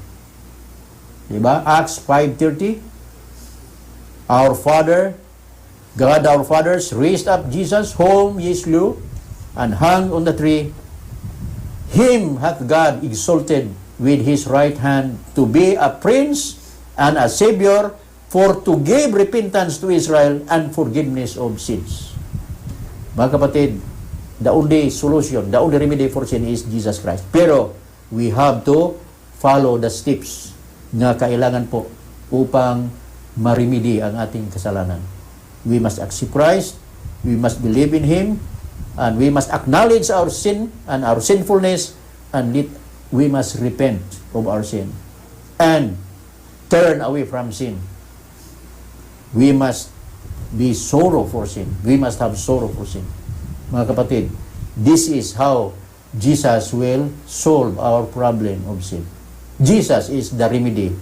Diba? Acts 5:30, our Father, God our fathers, raised up Jesus, whom ye slew, and hung on the tree. Him hath God exalted with his right hand to be a prince and a savior, for to give repentance to Israel and forgiveness of sins. Mga kapatid, the only solution, the only remedy for sin is Jesus Christ. Pero, we have to follow the steps na kailangan po upang ma-remedy ang ating kasalanan. We must accept Christ We must believe in Him, and we must acknowledge our sin and our sinfulness, and we must repent of our sin and turn away from sin. We must be sorrow for sin. We must have sorrow for sin. Mga kapatid, this is how Jesus will solve our problem of sin. Jesus is the remedy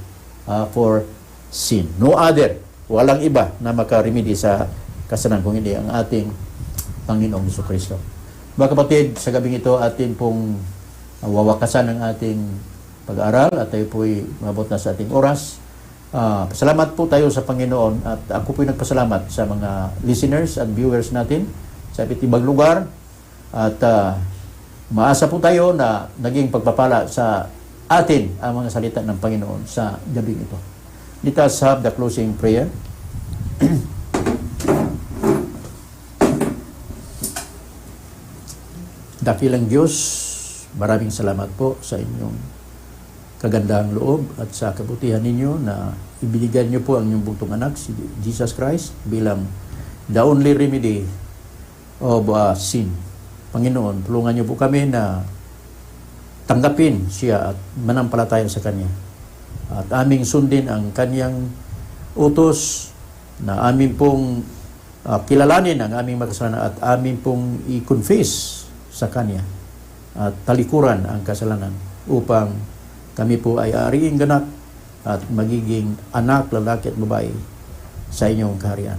for sin. No other. Walang iba na makaremedy sa kasalanan kung hindi ang ating Panginoong Jesucristo. Mga kapatid, sa gabing ito atin pong wawakasan ang ating pag-aaral at tayo po'y mabot na sa ating oras. Pasalamat po tayo sa Panginoon at ako po'y nagpasalamat sa mga listeners at viewers natin sa iba't ibang lugar at maasa po tayo na naging pagpapala sa atin ang mga salita ng Panginoon sa gabing ito. Let us have the closing prayer. Dakilang Diyos, maraming salamat po sa inyong kagandahang loob at sa kabutihan ninyo na ibinigay niyo po ang inyong buntong anak, si Jesus Christ, bilang the only remedy of sin. Panginoon, tulungan niyo po kami na tanggapin siya at manampalataya sa Kanya. At aming sundin ang Kanyang utos na amin pong kilalanin ang aming makasalanan at amin pong i-confess sa Kanya at talikuran ang kasalanan upang kami po ay aariing ganap at magiging anak, lalaki at babae sa inyong kaharian.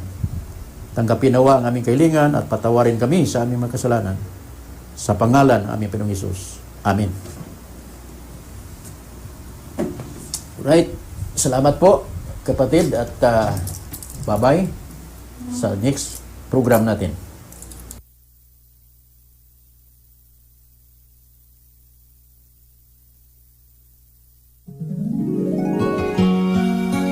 Tanggapin nawa ang aming kailingan at patawarin kami sa aming mga kasalanan. Sa pangalan ng aming Panginoong Hesus. Amen. Right. Salamat po, kapatid, at bye-bye sa next program natin.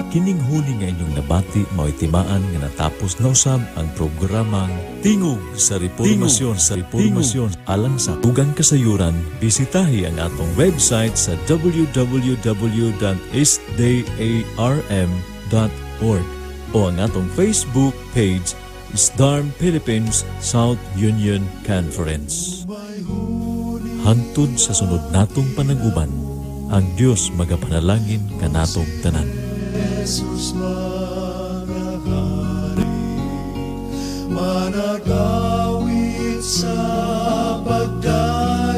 Kining huli nga inyong nabati mao'y timaan nga natapos na usab ang programang Tingog sa Reformasyon alang sa tugang kasayuran. Bisitahi ang atong website sa www.sdarm.org o ang atong Facebook page SDARM Philippines South Union Conference. Hangtod sa sunod natong panaguban, ang Dios magapanalangin kanatong tanan. Jesus managari, managawit sa pagdaan.